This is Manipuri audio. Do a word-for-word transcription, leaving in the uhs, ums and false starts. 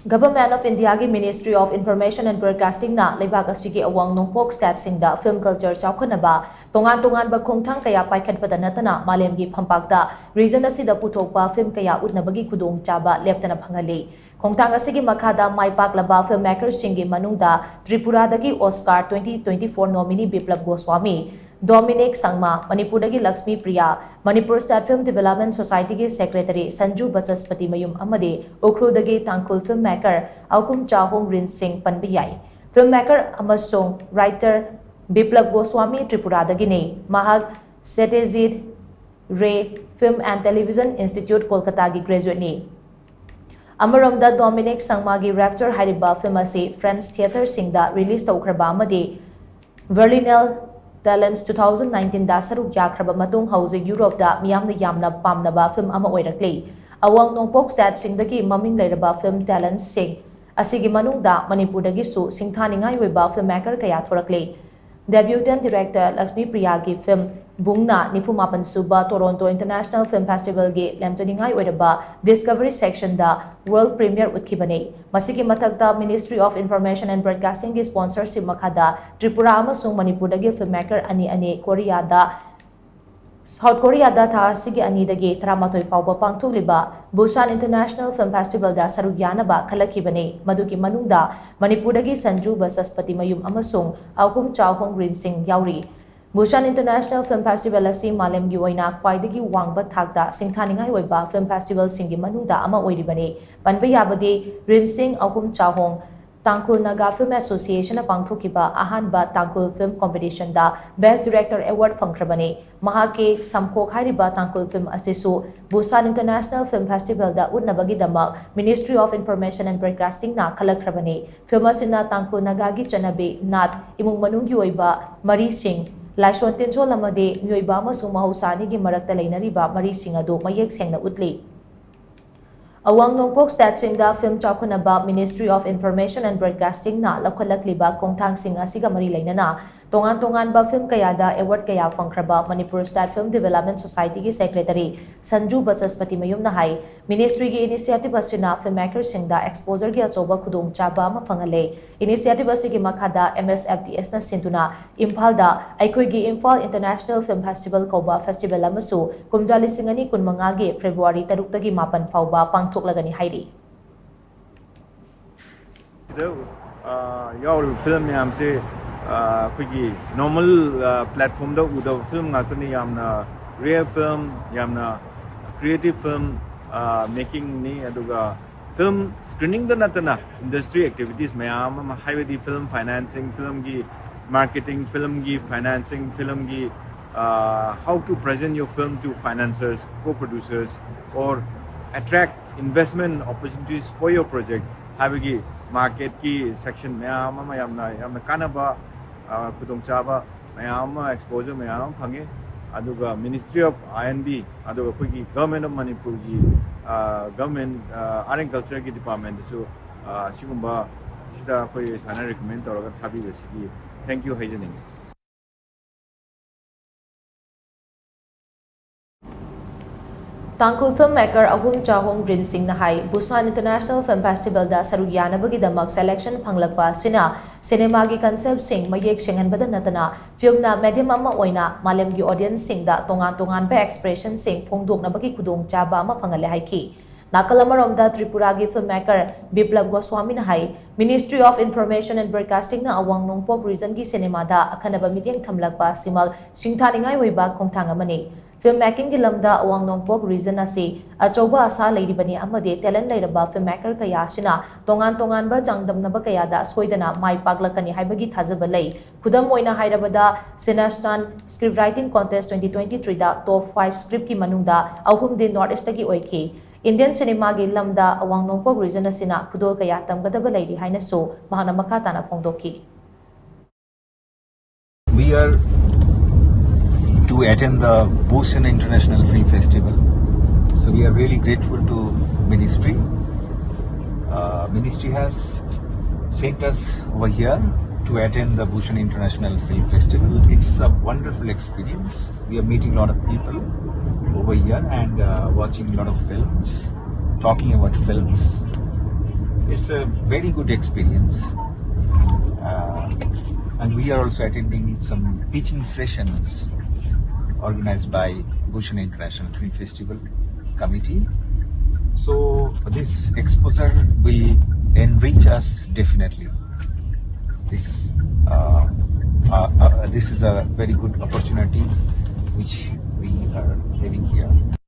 Government of India ꯒꯤ Ministry of Information and Broadcasting ꯅ ꯂꯩꯕꯥꯛ ꯑꯁꯤꯒꯤ ꯑꯋꯥꯡ ꯅꯣꯡꯄꯣꯛ state ꯁꯤꯡꯗ film culture ꯆꯥꯎꯈꯠꯅꯕ ꯇꯣꯉꯥꯟ ꯇꯣꯉꯥꯟꯕ ꯈꯣꯡꯊꯥꯡ ꯀꯌꯥ ꯄꯥꯏꯈꯠꯄꯗ ꯅꯠꯇꯅ ꯃꯥꯂꯦꯝꯒꯤ ꯐꯝꯄꯥꯛꯇ region ꯑꯁꯤꯗ ꯄꯨꯊꯣꯛꯄ film ꯀꯌꯥ ꯎꯠꯅꯕꯒꯤ ꯈꯨꯗꯣꯡꯆꯥꯕ ꯂꯦꯞꯇꯅ ꯐꯪꯍꯜꯂꯤ꯫ ꯈꯣꯡꯊꯥꯡ ꯑꯁꯤꯒꯤ ꯃꯈꯥꯗ ꯃꯥꯏ ꯄꯥꯛꯂꯕ film maker ꯁꯤꯡꯒꯤ ꯃꯅꯨꯡꯗ ꯇ꯭ꯔꯤꯄꯨꯔꯥꯗꯒꯤ Oscar twenty twenty-four nominee ꯕꯤꯄ꯭ꯂꯕ Goswami, ꯗꯣꯃꯤꯅꯤꯛ ꯁꯪꯃꯥ, ꯃꯅꯤꯄꯨꯔꯗꯒꯤ Lakshmi Priya, Manipur State Film Development Society ꯒꯤ secretary ꯁꯟꯖꯨ ꯕꯆꯁꯄꯇꯤ ꯃꯌꯨꯝ ꯑꯃꯗꯤ ꯎꯈ꯭ꯔꯨꯜꯗꯒꯤ ꯇꯥꯡꯈꯨꯜ film maker ꯑꯍꯨꯝ ꯆꯥꯍꯣꯡ ꯔꯤꯟ ꯁꯤꯡ ꯄꯟꯕ ꯌꯥꯏ꯫ Film maker ꯑꯃꯁꯨꯡ writer ꯕꯤꯄ꯭ꯂꯕ ꯒꯣꯁ꯭ꯋꯥꯃꯤ ꯇ꯭ꯔꯤꯄꯨꯔꯥꯗꯒꯤꯅꯤ꯫ ꯃꯍꯥꯛ Satyajit Ray Film and Television Institute, ꯀꯣꯜꯀꯇꯥꯒꯤ graduate ꯅꯤ꯫ ꯑꯃꯔꯣꯝꯗ ꯗꯣꯃꯤꯅꯤꯛ ꯁꯪꯃꯥꯒꯤ Rapture ꯍꯥꯏꯔꯤꯕ film ꯑꯁꯤ French theatre ꯁꯤꯡꯗ release ꯇꯧꯈ꯭ꯔꯕ ꯑꯃꯗꯤ Berlinale Talents two thousand nineteen ꯗ ꯁꯔꯨꯛ ꯌꯥꯈ꯭ꯔꯕ ꯃꯇꯨꯡ ꯍꯧꯖꯤꯛ ꯌꯨꯔꯣꯞꯇ ꯃꯤꯌꯥꯝꯅ ꯌꯥꯝꯅ ꯄꯥꯝꯅꯕ film ꯑꯃ ꯑꯣꯏꯔꯛꯂꯤ꯫ ꯑꯋꯥꯡ ꯅꯣꯡꯄꯣꯛ state ꯁꯤꯡꯗꯒꯤ ꯃꯃꯤꯡ ꯂꯩꯔꯕ film talents ꯁꯤꯡ ꯑꯁꯤꯒꯤ ꯃꯅꯨꯡꯗ ꯃꯅꯤꯄꯨꯔꯗꯒꯤꯁꯨ ꯁꯤꯡꯊꯥꯅꯤꯡꯉꯥꯏ ꯑꯣꯏꯕ film maker ꯀꯌꯥ ꯊꯣꯔꯛꯂꯤ꯫ Debutant director ꯂꯛꯁꯃꯤ ꯄ꯭ꯔꯤꯌꯥꯒꯤ film ꯕꯨꯡꯅ ꯅꯤꯐꯨ ꯃꯥꯄꯟ ꯁꯨꯕ Toronto International Film Festival ꯒꯤ ꯂꯦꯝꯖꯅꯤꯡꯉꯥꯏ ꯑꯣꯏꯔꯕ Discovery section ꯗ world premiere ꯎꯠꯈꯤꯕꯅꯤ꯫ ꯃꯁꯤꯒꯤ ꯃꯊꯛꯇ Ministry of Information and Broadcasting ꯒꯤ sponsorship ꯃꯈꯥꯗ ꯇ꯭ꯔꯤꯄꯨꯔꯥ ꯑꯃꯁꯨꯡ ꯃꯅꯤꯄꯨꯔꯗꯒꯤ film maker ꯑꯅꯤ ꯑꯅꯤ ꯀꯣꯔꯤꯌꯥꯗ, South Korea ꯗ ꯊꯥ ꯑꯁꯤꯒꯤ ꯑꯅꯤꯗꯒꯤ ꯇꯔꯥꯃꯥꯊꯣꯏ ꯐꯥꯎꯕ ꯄꯥꯡꯊꯣꯛꯂꯤꯕ Busan International Film Festival ꯗ ꯁꯔꯨꯛ ꯌꯥꯅꯕ ꯈꯜꯂꯛꯈꯤꯕꯅꯤ꯫ ꯃꯗꯨꯒꯤ ꯃꯅꯨꯡꯗ ꯃꯅꯤꯄꯨꯔꯗꯒꯤ ꯁꯟꯖꯨ ꯕꯆꯁꯄꯇꯤ ꯃꯌꯨꯝ ꯑꯃꯁꯨꯡ ꯑꯍꯨꯝ ꯆꯥꯍꯣꯡ ꯔꯤꯟ ꯁꯤꯡ ꯌꯥꯎꯔꯤ꯫ Busan International Film Festival ꯑꯁꯤ ꯃꯥꯂꯦꯝꯒꯤ ꯑꯣꯏꯅ ꯈ꯭ꯋꯥꯏꯗꯒꯤ ꯋꯥꯡꯕ ꯊꯥꯛꯇ ꯁꯤꯡꯊꯥꯅꯤꯡꯉꯥꯏ ꯑꯣꯏꯕ film festival ꯁꯤꯡꯒꯤ ꯃꯅꯨꯡꯗ ꯑꯃ ꯑꯣꯏꯔꯤꯕꯅꯤ꯫ ꯄꯟꯕ ꯌꯥꯕꯗꯤ ꯔꯤꯟ ꯁꯤꯡ ꯑꯍꯨꯝ ꯆꯥꯍꯣꯡ, Tangkhul Naga Film Association ꯅ ꯄꯥꯡꯊꯣꯛꯈꯤꯕ ꯑꯍꯥꯟꯕ ꯇꯥꯡꯈꯨꯜ film competition ꯗ Best Director Award ꯐꯪꯈ꯭ꯔꯕꯅꯤ꯫ ꯃꯍꯥꯛꯀꯤ ꯁꯝꯈꯣꯛ ꯍꯥꯏꯔꯤꯕ ꯇꯥꯡꯈꯨꯜ film ꯑꯁꯤꯁꯨ Busan International Film Festival the ꯎꯠꯅꯕꯒꯤꯗꯃꯛ Ministry of Information and Broadcasting ꯅ ꯈꯜꯂꯛꯈ꯭ꯔꯕꯅꯤ꯫ Film ꯑꯁꯤꯅ ꯇꯥꯡꯈꯨꯜ ꯅꯥꯒꯥꯒꯤ ꯆꯠꯅꯕꯤ, ꯅꯥꯠ, ꯏꯃꯨꯡ ꯃꯅꯨꯡꯒꯤ ꯑꯣꯏꯕ ꯃꯔꯤꯁꯤꯡ, ꯂꯥꯏꯁꯣꯟ ꯇꯤꯟꯖꯣꯜ ꯑꯃꯗꯤ ꯃꯤꯑꯣꯏꯕ ꯑꯃꯁꯨꯡ ꯃꯍꯧꯁꯥ ꯑꯅꯤꯒꯤ ꯃꯔꯛꯇ ꯂꯩꯅꯔꯤꯕ ꯃꯔꯤꯁꯤꯡ ꯑꯗꯨ ꯃꯌꯦꯛ ꯁꯦꯡꯅ ꯎꯠꯂꯤ꯫ ꯑꯋꯥꯡ ꯅꯣꯡꯄꯣꯛ state ꯁꯤꯡꯗ film ꯆꯥꯎꯈꯠꯅꯕ Ministry of Information and Broadcasting ꯅ ꯂꯧꯈꯠꯂꯛꯂꯤꯕ ꯈꯣꯡꯊꯥꯡꯁꯤꯡ ꯑꯁꯤꯒ ꯃꯔꯤ ꯂꯩꯅꯅ ꯇꯣꯉꯥꯟ ꯇꯣꯉꯥꯟꯕ ꯐꯤꯂꯝ ꯀꯌꯥꯗ ꯑꯦꯋꯥꯔꯗ ꯀꯌꯥ ꯐꯪꯈ꯭ꯔꯕ ꯃꯅꯤꯄꯨꯔ ꯁ꯭ꯇꯥꯏꯜ ꯐꯤꯂꯝ ꯗꯤꯕꯦꯂꯞꯃꯦꯟ ꯁꯣꯁꯥꯏꯇꯤꯒꯤ ꯁꯦꯀ꯭ꯔꯦꯇꯔꯤ ꯁꯟꯖꯨ ꯕꯆꯁꯄꯇꯤ ꯃꯌꯨꯝꯅ ꯍꯥꯏ, ꯃꯤꯅꯤꯁꯇ꯭ꯔꯤꯒꯤ ꯏꯅꯤꯁꯤꯌꯦꯇꯤꯚ ꯑꯁꯤꯅ ꯐꯤꯜꯝ ꯃꯦꯀꯔꯁꯤꯡꯗ ꯑꯦꯛꯁꯄꯣꯖꯔꯒꯤ ꯑꯆꯧꯕ ꯈꯨꯗꯣꯡꯆꯥꯕ ꯑꯃ ꯐꯪꯍꯜꯂꯦ꯫ ꯏꯅꯤꯁꯤꯌꯦꯇꯤꯚ ꯑꯁꯤꯒꯤ ꯃꯈꯥꯗ ꯑꯦꯝ ꯑꯦꯁ ꯑꯦꯐ ꯗꯤ ꯑꯦꯁꯅ ꯁꯤꯟꯗꯨꯅ ꯏꯝꯐꯥꯜꯗ ꯑꯩꯈꯣꯏꯒꯤ ꯏꯝꯐꯥꯜ ꯏꯟꯇꯔꯅꯦꯁꯅꯦꯜ ꯐꯤꯜꯝ ꯐꯦꯁꯇꯤꯚꯦꯜ ꯀꯧꯕ ꯐꯦꯁꯇꯤꯚꯦꯜ ꯑꯃꯁꯨ ꯀꯨꯝꯖꯥ ꯂꯤꯁꯤꯡ ꯑꯅꯤ ꯀꯨꯟꯃꯉꯥꯒꯤ ꯐꯦꯕ꯭ꯔꯨꯋꯥꯔꯤ ꯇꯔꯨꯛꯇꯒꯤ ꯃꯥꯄꯟ ꯐꯥꯎꯕ ꯄꯥꯡꯊꯣꯛꯂꯒꯅꯤ ꯍꯥꯏꯔꯤ꯫ ꯁꯤꯗ ꯑ, ꯌꯥꯎꯔꯤꯕ ꯐꯤꯂꯝ ꯃꯌꯥꯝꯁꯦ, ꯑ, ꯑꯩꯈꯣꯏꯒꯤ ꯅꯣꯔꯃꯦꯜ, ꯑ, ꯄ꯭ꯂꯦꯠꯐꯣꯝꯗ ꯎꯗꯕ ꯐꯤꯂꯝ ꯉꯥꯛꯇꯅꯤ꯫ ꯌꯥꯝꯅ ꯔꯤꯌꯦꯜ ꯐꯤꯂꯝ, ꯌꯥꯝꯅ ꯀ꯭ꯔꯤꯌꯦꯇꯤꯚ ꯐꯤꯂꯝ, ꯑ, ꯃꯦꯀꯤꯡꯅꯤ꯫ ꯑꯗꯨꯒ ꯐꯤꯂꯝ ꯁ꯭ꯀ꯭ꯔꯤꯅꯤꯡꯗ ꯅꯠꯇꯅ ꯏꯟꯗꯁꯇ꯭ꯔꯤ ꯑꯦꯛꯇꯤꯚꯤꯇꯤꯁ ꯃꯌꯥꯝ ꯑꯃ, ꯍꯥꯏꯕꯗꯤ ꯐꯤꯂꯝ ꯐꯥꯏꯅꯥꯟꯁꯤꯡ, ꯐꯤꯂꯝꯒꯤ ꯃꯥꯔꯀꯦꯇꯤꯡ, ꯐꯤꯂꯝꯒꯤ ꯐꯥꯏꯅꯥꯟꯁꯤꯡ, ꯐꯤꯂꯝꯒꯤ, ꯑ, how to present your film to financiers, co-producers, or attract investment opportunities for your project ꯍꯥꯏꯕꯒꯤ ꯃꯥꯔꯀꯦꯠꯀꯤ ꯁꯦꯛꯁꯟ ꯃꯌꯥꯝ ꯑꯃ, ꯌꯥꯝꯅ, ꯌꯥꯝꯅ ꯀꯥꯟꯅꯕ, ꯑ, ꯈꯨꯗꯣꯡꯆꯥꯕ ꯃꯌꯥꯝ ꯑꯃ, ꯑꯦꯛꯁꯄꯣꯖꯔ ꯃꯌꯥꯝ ꯑꯃ ꯐꯪꯉꯤ꯫ ꯑꯗꯨꯒ Ministry of I and B, ꯑꯗꯨꯒ ꯑꯩꯈꯣꯏꯒꯤ Government of ꯃꯅꯤꯄꯨꯔꯒꯤ, ꯑ, Government, ꯑ, Art and Cultureꯒꯤ ꯗꯤꯄꯥꯔꯠꯃꯦꯟꯗꯁꯨ, ꯑ, ꯁꯤꯒꯨꯝꯕ ꯁꯤꯗ ꯑꯩꯈꯣꯏ ꯁꯨꯃꯥꯏꯅ ꯔꯤꯀꯃꯦꯟ ꯇꯧꯔꯒ ꯊꯥꯕꯤꯕꯁꯤꯒꯤ thank you ꯍꯥꯏꯖꯅꯤꯡꯉꯤ꯫ ꯇꯥꯡꯈꯨꯜ ꯐꯤꯜꯝ ꯃꯦꯀꯔ ꯑꯍꯨꯝ ꯆꯥꯍꯣꯡ ꯔꯤꯟ ꯁꯤꯡꯅ ꯍꯥꯏ, ꯕꯨꯁꯥꯟ ꯏꯟꯇꯔꯅꯦꯁꯅꯦꯜ ꯐꯤꯜꯝ ꯐꯦꯁꯇꯤꯚꯦꯜꯗ ꯁꯔꯨꯛ ꯌꯥꯅꯕꯒꯤꯗꯃꯛ ꯁꯦꯂꯦꯛꯁꯟ ꯐꯪꯂꯛꯄ ꯑꯁꯤꯅ ꯁꯤꯅꯦꯃꯥꯒꯤ ꯀꯟꯁꯦꯞꯁꯤꯡ ꯃꯌꯦꯛ ꯁꯦꯡꯍꯟꯕꯗ ꯅꯠꯇꯅ ꯐꯤꯜꯝꯅ ꯃꯦꯗꯤꯌꯝ ꯑꯃ ꯑꯣꯏꯅ ꯃꯥꯂꯦꯝꯒꯤ ꯑꯣꯗꯤꯌꯟꯁꯁꯤꯡꯗ ꯇꯣꯉꯥꯟ ꯇꯣꯉꯥꯟꯕ ꯑꯦꯛꯁꯄ꯭ꯔꯦꯁꯟꯁꯤꯡ ꯐꯣꯡꯗꯣꯛꯅꯕꯒꯤ ꯈꯨꯗꯣꯡꯆꯥꯕ ꯑꯃ ꯐꯪꯍꯜꯂꯦ ꯍꯥꯏꯈꯤ꯫ ꯅꯥꯀꯜ ꯑꯃꯔꯣꯝꯗ ꯇ꯭ꯔꯤꯄꯨꯔꯥꯒꯤ ꯐꯤꯜꯝ ꯃꯦꯀꯔ ꯕꯤꯄ꯭ꯂꯕ ꯒꯣꯁ꯭ꯋꯥꯃꯤꯅ ꯍꯥꯏ, Ministry of Information and Broadcastingꯅ ꯑꯋꯥꯡ ꯅꯣꯡꯄꯣꯛ ꯔꯤꯖꯟꯒꯤ ꯁꯤꯅꯦꯃꯥꯗ ꯑꯈꯟꯅꯕ ꯃꯤꯠꯌꯦꯡ ꯊꯝꯂꯛꯄ ꯑꯁꯤꯃꯛ ꯁꯤꯡꯊꯥꯅꯤꯡꯉꯥꯏ ꯑꯣꯏꯕ ꯈꯣꯡꯊꯥꯡ ꯑꯃꯅꯤ꯫ ꯐꯤꯜꯝ ꯃꯦꯀꯤꯡꯒꯤ ꯂꯝꯗ ꯑꯋꯥꯡ ꯅꯣꯡꯄꯣꯛ ꯔꯤꯖꯟ ꯑꯁꯤ ꯑꯆꯧꯕ ꯑꯁꯥ ꯂꯩꯔꯤꯕꯅꯤ ꯑꯃꯗꯤ ꯇꯦꯂꯦꯟ ꯂꯩꯔꯕ ꯐꯤꯜꯝ ꯃꯦꯀꯔ ꯀꯌꯥ ꯑꯁꯤꯅ ꯇꯣꯉꯥꯟ ꯇꯣꯉꯥꯟꯕ ꯆꯥꯡꯗꯝꯅꯕ ꯀꯌꯥꯗ ꯁꯣꯏꯗꯅ ꯃꯥꯏ ꯄꯥꯛꯂꯛꯀꯅꯤ ꯍꯥꯏꯕꯒꯤ ꯊꯥꯖꯕ ꯂꯩ꯫ ꯈꯨꯗꯝ ꯑꯣꯏꯅ ꯍꯥꯏꯔꯕꯗ, ꯁꯤꯅꯦꯁꯇꯥꯟ script writing contest twenty twenty threeꯗ ꯇꯣꯞ five ꯁ꯭ꯀ꯭ꯔꯤꯞꯀꯤ ꯃꯅꯨꯡꯗ ꯑꯍꯨꯝꯗꯤ ꯅꯣꯔꯠ ꯏꯁꯇꯒꯤ ꯑꯣꯏꯈꯤ꯫ ꯏꯟꯗꯤꯌꯟ ꯁꯤꯅꯦꯃꯥꯒꯤ ꯂꯝꯗ ꯑꯋꯥꯡ ꯅꯣꯡꯄꯣꯛ ꯔꯤꯖꯟ ꯑꯁꯤꯅ ꯈꯨꯗꯣꯜ ꯀꯌꯥ ꯇꯝꯒꯗꯕ ꯂꯩꯔꯤ ꯍꯥꯏꯅꯁꯨ ꯃꯍꯥꯛꯅ ꯃꯈꯥ ꯇꯥꯅ ꯐꯣꯡꯗꯣꯛꯈꯤ꯫ We are to attend the Busan International Film Festival. So we are really grateful to Ministry. Uh, Ministry has sent us over here to attend the Bhushan International Film Festival. It's a wonderful experience. We are meeting a lot of people over here and uh, watching a lot of films, talking about films. It's a very good experience. Uh, and we are also attending some pitching sessions organized by Bhushan International Film Festival Committee. So this exposure will enrich us definitely. This uh, uh, uh, this is a very good opportunity which we are having here.